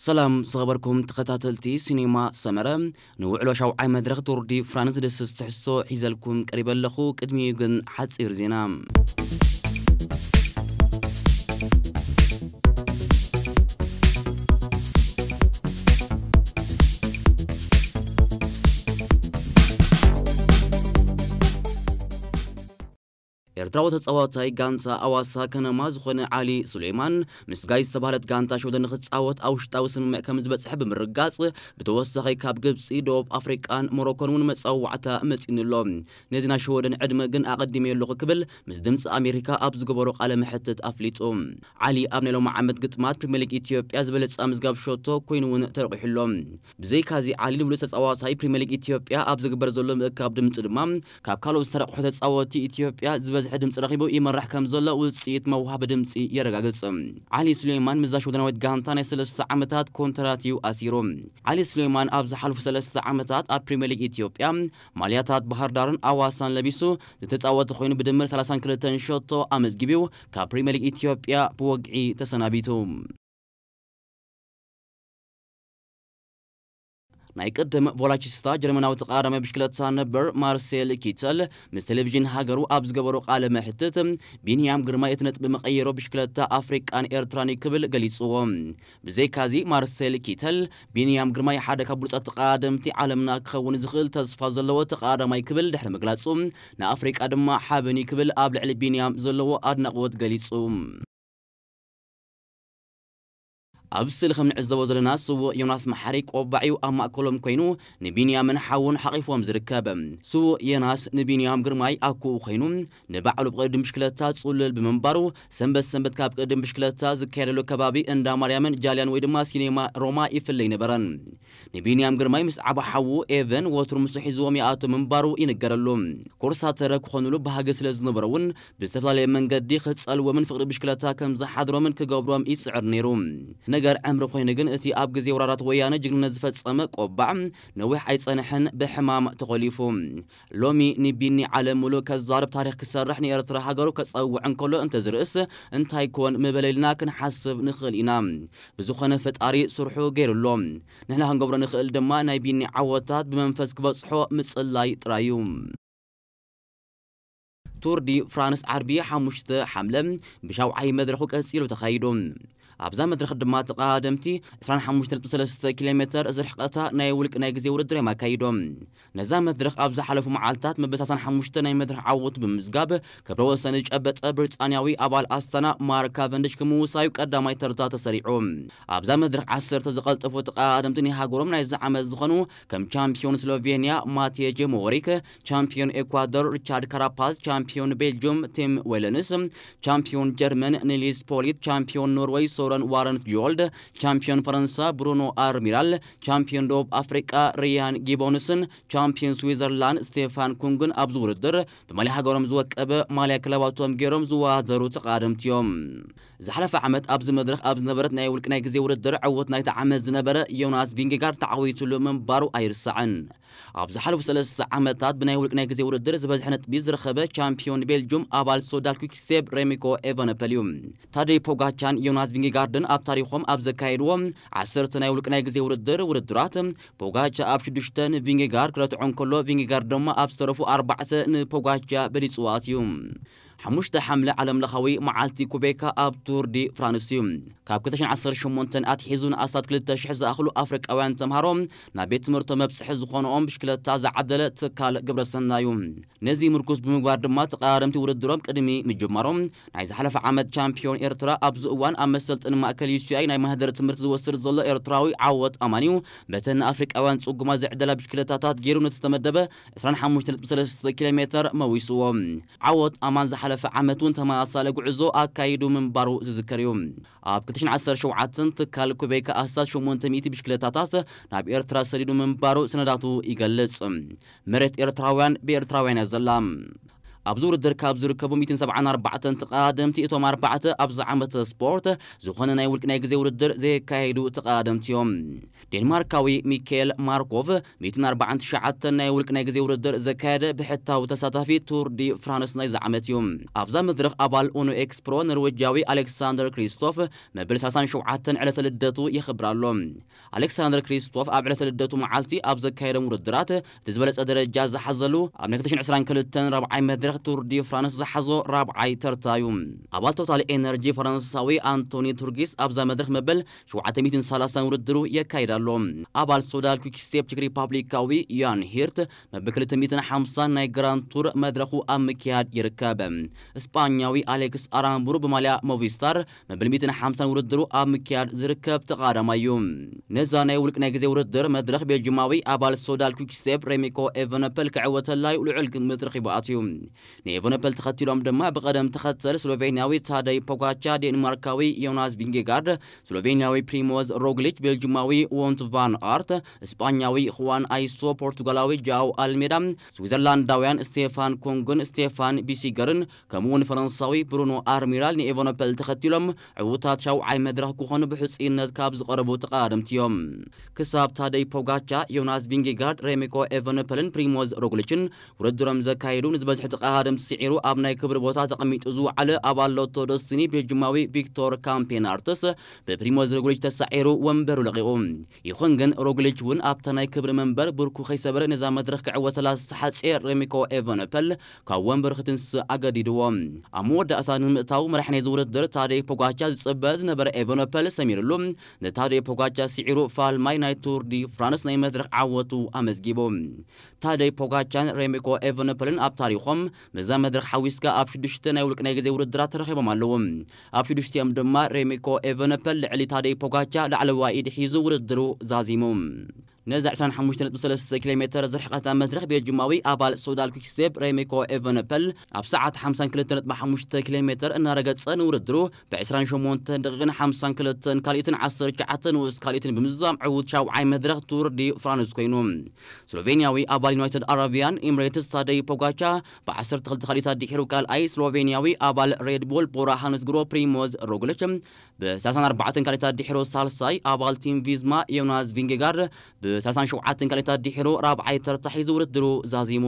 ሰላም ዝኸበርኩም ተኸታተልቲ ሲኔማ ሰመረ፣ ንውዕሎ ሻውዓይ መድረኽ ቱር ዲ ፍራንስ ዝድስስ ትሕዝቶ ሒዘልኩም ቀሪበ ኣለኹ። ቅድሚኡ ግን ሓጺር ዜና። ኤርትራዊ ተጻዋታይ ጋንታ ኣዋሳ ከነማ ዝኾነ ዓሊ ሱሌማን፣ ምስ ጋይ ዝተባህለት ጋንታ ሽወደን ንኽጻወት ኣብ ውሽጣዊ ስምምዕ ከም ዝበጽሐ ብምርጋጽ፣ ብተወሳኺ ካብ ግብጺ፣ ደቡብ ኣፍሪቃን ሞሮኮን እውን መጻዋዕታ መጺኡኒ ኣሎ። ነዚ ናይ ሽወደን ዕድመ ግን ኣቐዲመዮ ኣለኹ ክብል ምስ ድምጺ ኣሜሪካ ኣብ ዝገበሮ ቃለ መሕትት ኣፍሊጡ። ዓሊ ኣብ ናይ ሎሚ ዓመት ግጥማት ፕሪምየር ሊግ ኢትዮጵያ ዝበለጸ ምዝጋብ ሸቶ ኮይኑ እውን ተረቂሑ ኣሎ። ብዘይካዚ ዓሊ ንብሉጽ ተጻዋታይ ፕሪምየር ሊግ ኢትዮጵያ ኣብ ዝግበር ዘሎ ምእካብ ድምጺ ድማ ካብ ካልኦት ዝተረቑሑ ተጻወትቲ ኢትዮጵያ ዝበዝሐ ድምጺ ረኺቡ ይመርሕ ከም ዘሎ ውጽኢት መውሃቢ ድምጺ የረጋግጽ። ዓሊ ሱሌማን ምስዛ ሽወደናዊት ጋንታ ናይ ሰለስተ ዓመታት ኮንትራት እዩ ኣሲሩ። ዓሊ ሱሌማን ኣብ ዝሓለፉ ሰለስተ ዓመታት ኣብ ፕሪምየር ሊግ ኢትዮጵያ ማልያታት ባህር ዳርን ኣዋሳን ለቢሱ ዝተጻወተ ኮይኑ ብድምር ሰላሳን ክልተን ሸቶ ኣመዝጊቡ ካብ ፕሪምየር ሊግ ኢትዮጵያ ብወግዒ ተሰናቢቱ። ናይ ቅድም ቮላቺስታ ጀርመናዊ ተቓዳዳሚ ብሽክለታ ነበር ማርሴል ኪተል ምስ ቴሌቪዥን ሃገሩ ኣብ ዝገበሮ ቃለ መሕትት፣ ቢንያም ግርማይ እቲ ነጥቢ መቐየሮ ብሽክለታ ኣፍሪቃን ኤርትራን እዩ ክብል ገሊጽዎ። ብዘይካዚ ማርሴል ኪተል፣ ቢንያም ግርማይ ሓደ ካብ ብሉጻት ተቓዳደምቲ ዓለምና ክኸውን ዝኽእል ተስፋ ዘለዎ ተቓዳማይ ክብል ድሕሪ ምግላጹ፣ ንኣፍሪቃ ድማ ሓበን እዩ ክብል ኣብ ልዕሊ ቢንያም ዘለዎ ኣድናቖት ገሊጹ። ኣብ ስእሊ ከም ንዕዘቦ ዘለና ስዉእ ዮናስ መሓሪ ቆባዕ እዩ ኣብ ማእከሎም ኮይኑ ንቢንያምን ሓውን ሓቒፎም ዝርከብ። ስዉእ ዮናስ ንቢንያም ግርማይ ኣኩኡ ኮይኑ ንባዕሉ ብቕድም ብሽክለታ ጽሉል ብምንባሩ ሰንበት ሰንበት ካብ ቅድም ብሽክለታ ዝካየደሉ ከባቢ እንዳ ማርያምን ጃልያን ወይ ድማ ሲኔማ ሮማ ይፍለይ ነበረን። ንቢንያም ግርማይ ምስ ዓባ ሓዉ ኤቨን ወትሩ ምስ ሒዝዎም ይኣቱ ምንባሩ ይንገረሉ። ኮርሳተረ ክኾኑሉ ባህጊ ስለ ዝነበሮ እውን ብዝተፈላለየ መንገዲ ክጸልዎምን ፍቕሪ ብሽክለታ ከም ዝሓድሮምን ክገብሮም ይጽዕር ነይሩ። ነገር ዕምሪ ኮይኑ ግን እቲ ኣብ ግዜ ወራራት ወያነ ጅግንነት ዝፈጸመ ቆባዕ ነዊሕ ኣይጸንሐን ብሕማም ተኾሊፉ። ሎሚ ንቢኒ ዓለም ሙሉእ ከዛርብ ታሪኽ ክሰርሕ ንኤርትራ ሃገሩ ከጸውዕ እንከሎ እንተዝርእስ እንታይ ኮን ምበለ ኢልና ክንሓስብ ንኽእል ኢና። ብዝኾነ ፈጣሪ ስርሑ ገይሩ ኣሎ። ንሕና ክንገብሮ ንኽእል ድማ ናይ ቢኒ ዓወታት ብመንፈስ ክበጽሖ ምጽላይ ጥራይ እዩ። ቱር ዲ ፍራንስ ዓርቢ ሓሙሽተ ሓምለ ብሻውዓይ መድረኹ ቀጺሉ ተኻይዱ። ኣብዛ መድረኽ ድማ ተቐዳደምቲ ዕስራን ሓሙሽተ ነጥቢ ሰለስተ ኪሎ ሜተር ዝርሕቐታ ናይ ውልቂ ናይ ግዜ ውድድር እዮም ኣካይዶም። ነዛ መድረኽ ኣብ ዝሓለፉ መዓልታት መበል ሰላሳን ሓሙሽተ ናይ መድረኽ ዓወቱ ብምምዝጋብ ክብረ ወሰን ዝጨበጠ ብሪጣንያዊ ኣባል ኣስታና ማርክ ካቨንዲሽ ክምውሳዩ ቀዳማይ ተርታ ተሰሪዑ። ኣብዛ መድረኽ ዓሰርተ ዝቐልጠፉ ተቐዳደምቲ ናይ ሃገሮም ናይዚ ዓመት ዝኾኑ ከም ቻምፒዮን ስሎቬንያ ማቴጅ ሞሪክ፣ ቻምፒዮን ኤኳዶር ሪቻርድ ካራፓዝ፣ ቻምፒዮን ቤልጅዩም ቲም ዌለንስ፣ ቻምፒዮን ጀርመን ኒልስ ፖሊት፣ ቻምፒዮን ኖርወይ ሶረን ዋረን ጆልድ፣ ቻምፒዮን ፈረንሳ ብሩኖ ኣርሚራል፣ ቻምፒዮን ደቡብ ኣፍሪቃ ሪያን ጊቦንስን ቻምፒዮን ስዊዘርላንድ ስቴፋን ኩንግን ኣብዚ ውድድር ብማልያ ሃገሮም ዝወቀበ ማልያ ክለባቶም ገይሮም ዝወዳደሩ ተቐዳደምቲ እዮም። ዝሓለፈ ዓመት ኣብዚ መድረኽ ኣብ ዝነበረት ናይ ውልቂ ናይ ግዜ ውድድር ዕውት ናይቲ ዓመት ዝነበረ ዮናስ ቪንጌጋርድ ተዓዊቱሉ ምንባሩ ኣይርሳዕን። ኣብ ዝሓለፉ ሰለስተ ዓመታት ብናይ ውልቂ ናይ ግዜ ውድድር ዝበዝሐ ነጥቢ ዝረኸበ ቻምፒዮን ቤልጁም ኣባል ሶዳል ኲክስቴፕ ሬሚኮ ኤቨነፐል እዩ። ታደይ ፖጋቻን ዮናስ ቪንጌጋርድን ኣብ ታሪኾም ኣብ ዘካየድዎ ዓሰርተ ናይ ውልቂ ናይ ግዜ ውድድር ውድድራት ፖጋቻ ኣብ ሽዱሽተ ንቪንጌጋርድ ክረትዖ እንከሎ ቪንጌጋርድ ድማ ኣብ ዝተረፉ ኣርባዕተ ንፖጋቻ በሊጽዎ ኣትዩ። ሓሙሽተ ሓምለ ዓለምለኻዊ መዓልቲ ኩቤካ ኣብ ቱር ዲ ፍራንስ እዩ። ካብ ክልተ ሽሕን ዓሰርተ ሸሞንተን ኣትሒዙ ንኣስታት ክልተ ሽሕ ዝኣኽሉ ኣፍሪቃውያን ተምሃሮ ናብ ቤት ትምህርቶም መብጽሒ ዝኾንኦም ብሽክለታ ዝዓደለ ትካል ግብረሰናይ እዩ። ነዚ ምርኩስ ብምግባር ድማ ተቐዳደምቲ ውድድሮም ቅድሚ ምጅማሮም ናይ ዝሓለፈ ዓመት ቻምፒዮን ኤርትራ ኣብዚ እዋን ኣብ መሰልጠኒ ማእከል ዩ ሲ ኣይ ናይ ማህደር ትምህርቲ ዝወስድ ዘሎ ኤርትራዊ ዓወት ኣማን እዩ በተን ንኣፍሪቃውያን ጽጉማት ዝዕደላ ብሽክለታታት ገይሩ ነቲ ዝተመደበ ዕስራን ሓሙሽተ ነጥቢ ሰለስተ ኪሎ ሜተር መዊስዎ። ዓወት ኣማን ዝሓለፈ ዓመት እውን ተመሳሳሊ ጉዕዞ ኣካይዱ ምንባሩ ዝዝከር እዩ። ኣብ ክልተ ሽሕን ዓሰርተ ሸውዓተን ትካል ኩቤካ ኣስታት ሸሞንተ ሚእቲ ብሽክለታታት ናብ ኤርትራ ሰዲዱ ምንባሩ ሰነዳቱ ይገልጽ። መሬት ኤርትራውያን ብኤርትራውያን እያ ዘላ። ኣብዚ ውድድር ካብ ዝርከቡ ሚእትን ሰብዓን ኣርባዕተን ተቐዳደምቲ፣ እቶም ኣርባዕተ ኣብዚ ዓመተ ስፖርት ዝኾነ ናይ ውልቂ ናይ ግዜ ውድድር ዘየካየዱ ተቐዳደምቲ እዮም። ዴንማርካዊ ሚካኤል ማርኮቭ ሚእትን ኣርባዓን ትሽዓተን ናይ ውልቂ ናይ ግዜ ውድድር ዘካየደ ብሕታዊ ተሳታፊ ቱር ዲ ፍራንስ ናይዚ ዓመት እዩ። ኣብዛ መድረኽ ኣባል ኡኖ ኤክስፕሮ ኖርዌጃዊ ኣሌክሳንደር ክሪስቶፍ መበል ሰላሳን ሸውዓተን ዕለተ ልደቱ የኽብር ኣሎ። ኣሌክሳንደር ክሪስቶፍ ኣብ ዕለተ ልደቱ መዓልቲ ኣብ ዘካየዶም ውድድራት እቲ ዝበለጸ ደረጃ ዝሓዘሉ ኣብ ናይ ክልተ ሽሕን ዕስራን ክልተን ራብዓይ መድረኽ ቱር ዲ ፍራንስ ዝሓዞ ራብዓይ ተርታ እዩ። ኣባል ቶታል ኤነርጂ ፈረንሳዊ ኣንቶኒ ቱርጊስ ኣብዛ መድረኽ መበል ሸውዓተ ሚእትን ሰላሳን ውድድሩ የካይድ ኣሎ። ኣባል ሶዳል ኩክስቴፕ ቼክ ሪፓብሊካዊ ያን ሂርት መበል ክልተ ሚእትን ሓምሳን ናይ ግራንድ ቱር መድረኹ ኣብ ምክያድ ይርከብ። እስጳኛዊ ኣሌክስ ኣራምቡሩ ብማልያ ሞቪስታር መበል ሚእትን ሓምሳን ውድድሩ ኣብ ምክያድ ዝርከብ ተቐዳዳማይ እዩ። ነዛ ናይ ውልቂ ናይ ግዜ ውድድር መድረኽ ቤልጅማዊ ኣባል ሶዳል ኩክስቴፕ ሬሚኮ ኤቨነፐል ክዕወተላ እዩ ልዑል ግምት ረኺቡ ኣትዩ። ንኤቨነፐል ተኸቲሎም ድማ ብቐደም ተኸተል ስሎቬንያዊ ታደይ ፖጋቻ፣ ዴንማርካዊ ዮናስ ቪንጌጋርድ፣ ስሎቬንያዊ ፕሪሞዝ ሮግሊች፣ ቤልጅማዊ ዎንት ቫን ኣርት፣ እስጳኛዊ ኹዋን ኣይሶ፣ ፖርቱጋላዊ ጃው ኣልሜዳ፣ ስዊዘርላንዳውያን ስቴፋን ኮንግን ስቴፋን ቢሲገርን ከምኡውን ፈረንሳዊ ብሩኖ ኣርሚራል ንኤቨነፐል ተኸቲሎም ዕዉታት ሻውዓይ መድረኽ ክኾኑ ብሕጽይነት ካብ ዝቐረቡ ተቐዳደምቲ እዮም። ክሳብ ታደይ ፖጋቻ፣ ዮናስ ቪንጌጋርድ፣ ሬሚኮ ኤቨነፐልን ፕሪሞዝ ሮግሊችን ውድድሮም ዘካየዱ ንዝበዝሑ ተቐዳደምቲ ስዒሩ ኣብ ናይ ክብሪ ቦታ ተቐሚጡ ዝወዓለ ኣባል ሎቶ ደስቲኒ ቤልጅማዊ ቪክቶር ካምፔናርትስ ብፕሪሞዝ ሮግሊች ተሳዒሩ ወንበሩ ለቒቑ። ይኹን ግን ሮግሊች እውን ኣብታ ናይ ክብሪ መንበር ብርኩ ከይሰበረ ነዛ መድረኽ ክዕወተላ ዝተሓጽየ ሬሚኮ ኤቨነፐል ካብ ወንበር ክትንስእ ኣገዲድዎ። ኣብ መወዳእታ ንምእታው መራሕ ናይዚ ውድድር ታደይ ፖጋቻ ዝጽበ ዝነበረ ኤቨነፐል ሰሚርሉ ንታደይ ፖጋቻ ስዒሩ ፋልማይ ናይ ቱር ዲ ፍራንስ ናይ መድረኽ ዓወቱ ኣመዝጊቡ። ታደይ ፖጋቻን ሬሚኮ ኤቨነፐልን ኣብ ታሪኾም ነዛ መድረኽ ሓዊስካ ኣብ ሽዱሽተ ናይ ውልቂ ናይ ግዜ ውድድራት ተረኺቦም ኣለዉ። ኣብ ሽዱሽቲኦም ድማ ሬሚኮ ኤቨነፐል ልዕሊ ታደይ ፖጋቻ ላዕለዋይ ኢድ ሒዙ ውድድሩ ዛዚሙ። ነዛ ዕስራን ሓሙሽተ ነጥቢ ሰለስተ ኪሎ ሜተር ዝርሕቐታ መድረኽ ቤልጅማዊ ኣባል ሶዳል ኩክስቴፕ ሬሚኮ ኤቨነፐል ኣብ ሰዓት ሓምሳን ክልተ ነጥቢ ሓሙሽተ ኪሎ ሜተር እናረገጸ ንውድድሩ ብዕስራን ሸሞንተን ደቂቕን ሓምሳን ክልተን ካልኢትን ዓሰርተ ትሽዓተ ንኡስ ካልኢትን ብምዝዛም ዕዉት ሻውዓይ መድረኽ ቱር ዲ ፍራንስ ኮይኑ። ስሎቬንያዊ ኣባል ዩናይትድ ኣረቢያን ኤምሬትስ ታደይ ፖጋቻ ብዓሰርተ ክልተ ካልኢታት ድሒሩ ካልኣይ፣ ስሎቬንያዊ ኣባል ሬድ ቡል ቦራ ሃንስ ግሮ ፕሪሞዝ ሮግሊች ብሰላሳን ኣርባዕተን ካልኢታት ድሒሩ ሳልሳይ፣ ኣባል ቲም ቪዝማ ዮናስ ቪንጌጋርድ ብሰላሳን ሸውዓተን ካልኢታት ድሒሩ ራብዓይ ተርታ ሒዙ ውድድሩ ዛዚሙ።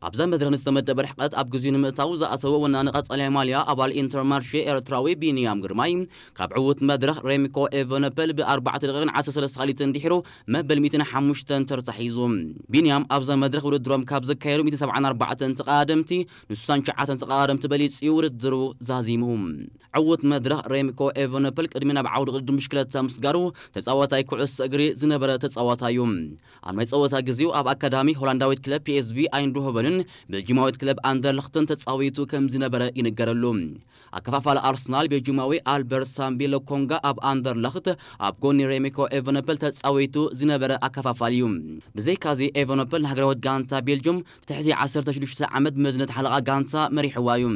ኣብዛ መድረኽ ንዝተመደበ ርሕቀት ኣብ ግዜኡ ንምእታው ዝኣተወ ወናኒ ቀጠልያ ማልያ ኣባል ኢንተርማርሼ ኤርትራዊ ቢንያም ግርማይ ካብ ዕዉት መድረኽ ሬሚኮ ኤቨነፐል ብኣርባዕተ ደቂቕን ዓሰርተ ሰለስተ ካልኢትን ድሒሩ መበል ሚእትን ሓሙሽተን ተርታ ሒዙ። ቢንያም ኣብዛ መድረኽ ውድድሮም ካብ ዘካየዱ ሚእትን ሰብዓን ኣርባዕተን ተቐዳደምቲ ንስሳን ትሽዓተን ተቐዳደምቲ በሊጹ ውድድሩ ዛዚሙ። ዕዉት መድረኽ ሬምኮ ኤቨነፐል ቅድሚ ናብ ዓውዲ ቅድድም ብሽክለታ ምስጋሩ ተጻዋታይ ኩዕሶ እግሪ ዝነበረ ተጻዋታይ እዩ። ኣብ ናይ ጸወታ ግዜኡ ኣብ ኣካዳሚ ሆላንዳዊት ክለብ ፒኤስቪ ኣይንድሆቨንን ቤልጂማዊት ክለብ ኣንደርለኽትን ተጻዊቱ ከም ዝነበረ ይንገረሉ። ኣከፋፋሊ ኣርሰናል ቤልጂማዊ ኣልበርት ሳምቢ ሎኮንጋ ኣብ ኣንደርለኽት ኣብ ጎኒ ሬምኮ ኤቨነፐል ተጻዊቱ ዝነበረ ኣከፋፋሊ እዩ። ብዘይካዚ ኤቨነፐል ንሃገራዊት ጋንታ ቤልጅም ትሕቲ ዓሰርተ ሽዱሽተ ዓመት መዝነት ሓለቓ ጋንታ መሪሕዋ እዩ።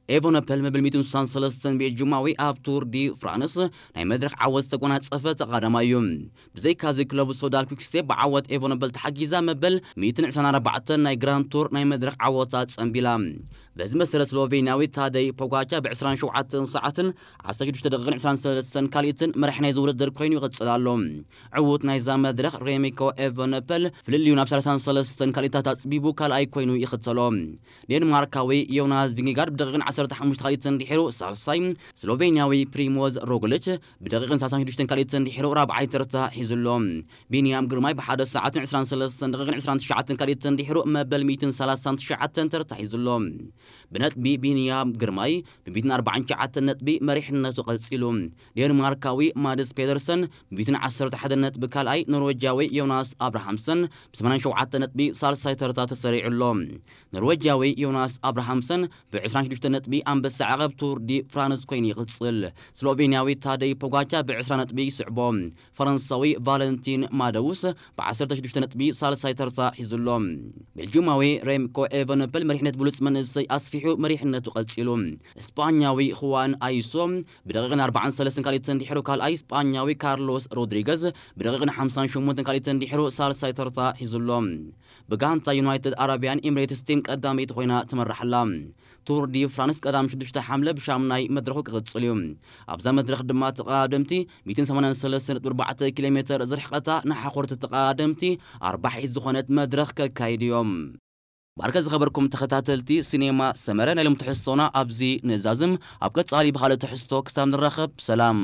ኤቨነፐል መብል ሚእትን ስሳን ሰለስተን ቤልጅማዊ ኣብ ቱር ዲ ፍራንስ ናይ መድረኽ ዓወት ዝተጎናጸፈ ተቓዳማይ እዩ። ብዘይካዚ ክለቡ ሶዳል ኩክስቴፕ ብዓወት ኤቨነፐል ተሓጊዛ መበል ሚእትን ዕስራን ኣርባዕተን ናይ ግራንድ ቱር ናይ መድረኽ ዓወታ ጸንቢላ። በዚ መሰረት ስሎቬንያዊ ታደይ ፖጋቻ ብ ዕስራን ሸውዓተን ሰዓትን ዓሰርተ ሽዱሽተ ደቂቕን ዕስራን ሰለስተን ካልኢትን መራሕ ናይዚ ውድድር ኮይኑ ይቕጽል ኣሎ። ዕዉት ናይዛ መድረኽ ሬሚኮ ኤቨነፐል ፍልልዩ ናብ ሰላሳን ሰለስተን ካልኢታት ኣጽቢቡ ካልኣይ ኮይኑ ይኽተሎ። ዴንማርካዊ ዮናስ ቪንጌጋርድ ብደቂቕን ዓሰርተ ሓሙሽተ ካልኢትን ድሒሩ ሳልሳይ፣ ስሎቬንያዊ ፕሪሞዝ ሮግሊች ብደቂቕን ሰላሳን ሽዱሽተን ካልኢትን ድሒሩ ራብዓይ ተርታ ሒዙ ኣሎ። ቢንያም ግርማይ ብሓደ ሰዓትን ዕስራን ሰለስተን ደቂቕን ዕስራን ትሽዓተን ካልኢትን ድሒሩ መበል ሚእትን ሰላሳን ትሽዓተን ተርታ ሒዙ ኣሎ። ብነጥቢ ቢንያም ግርማይ ብሚእትን ኣርባዓን ትሽዓተን ነጥቢ መሪሕነቱ ቀጺሉ። ዴንማርካዊ ማድስ ፔደርሰን ብሚእትን ዓሰርተ ሓደ ነጥቢ ካልኣይ፣ ኖርዌጃዊ ዮናስ ኣብርሃምሰን ብሰማንያን ሸውዓተ ነጥቢ ሳልሳይ ተርታ ተሰሪዑ ኣሎ። ኖርዌጃዊ ዮናስ ኣብርሃምሰን ብ ዕስራን ሽዱሽተ ነጥቢ ኣንበሳ ዓቐብ ቱር ዲ ፍራንስ ኮይኑ ይቕጽል። ስሎቬንያዊ ታደይ ፖጋቻ ብ20 ነጥቢ ይስዕቦ። ፈረንሳዊ ቫለንቲን ማደውስ ብ16 ነጥቢ ሳልሳይ ተርታ ሒዙ ኣሎ። ቤልጂማዊ ሬምኮ ኤቨንፐል መሪሕነት ብሉጽ መንእሰይ ኣስፊሑ መሪሕነቱ ቀጺሉ። ስጳኛዊ ኹዋን ኣይሶ ብደቂቕን ኣርባዓን ሰለስተን ካልኢትን ድሕሩ ካልኣይ ስጳኛዊ ካርሎስ ሮድሪገዝ ብደቂቕን ሓምሳን ሸሞንተን ካልኢትን ድሕሩ ሳልሳይ ተርታ ሒዙ ኣሎ። ብጋንታ ዩናይትድ ኣረቢያን ኤምሬትስ ቲም ቀዳመይቲ ኮይና ትመርሕ ኣላ። ቱር ዲ ፍራንስ ቀዳም ሽዱሽተ ሓምለ ብሻምናይ መድረኹ ክቕጽል እዩ። ኣብዛ መድረኽ ድማ ተቐዳደምቲ ሚእትን ሰማንያን ሰለስተን ነጥቢ ኣርባዕተ ኪሎ ሜትር ዝርሕቐታ ንሓኾርቲ ተቐዳደምቲ ኣርባሒት ዝኾነት መድረኽ ከካይዱ እዮም። ባርከ ዝኸበርኩም ተኸታተልቲ ሲኔማ ሰመረ፣ ናይ ሎም ትሕዝቶና ኣብዚ ንዛዝም። ኣብ ቀጻሊ ብኻልእ ትሕዝቶ ክሳብ ንራኸብ ሰላም።